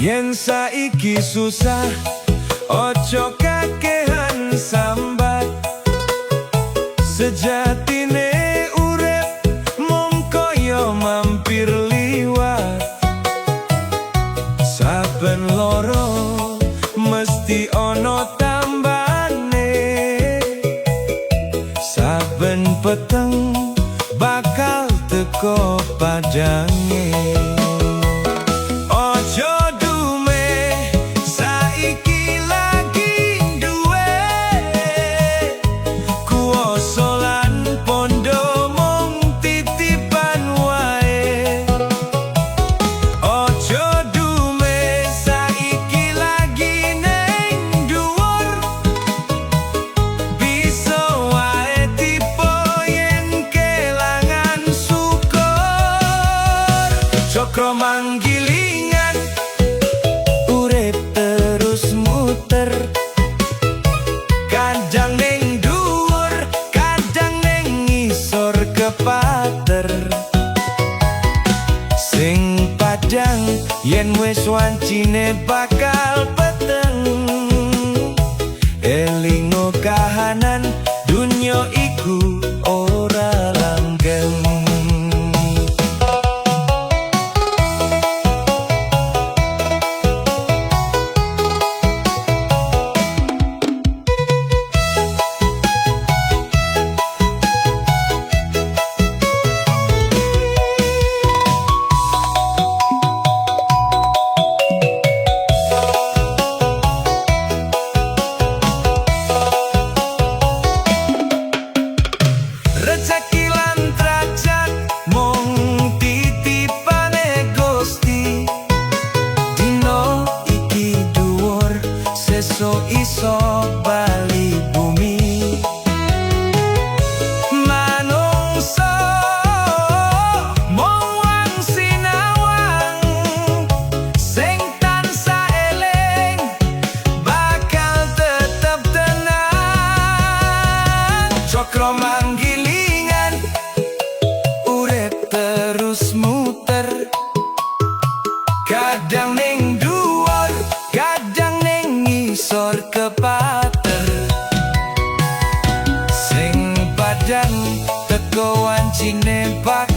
Yen saiki susah, ojo kakehan sambat. Sejatine urip mung kaya mampir liwat. Saben loro mesti ono tambane. Saben peteng bakal teko padange. Ojo dumeh saiki lagi duwe kuoso lan bondo, mung titipan wae. Ojo dumeh saiki lagi neng dhuwur, bisa wae tiba yen kelangan syukur. Cokro manggilingan, urip terus muter. Kadang neng dhuwur, kadang neng ngisor kepater. Sing padang yen wis wancine bakal peteng. Elingo kahanan dunyo iku ora langgeng. Rezeki lan derajat mung titipane Gusti. Dino iki dhuwur, sesuk iso bali bumi. Manungsa mung wang sinawang, sing tansah eling bakal tetep tenang. Cokro manggilingan, urip terus muter. Kadang ning dhuwur, kadang ning ngisor kepater. Sing padang teko wancine bakal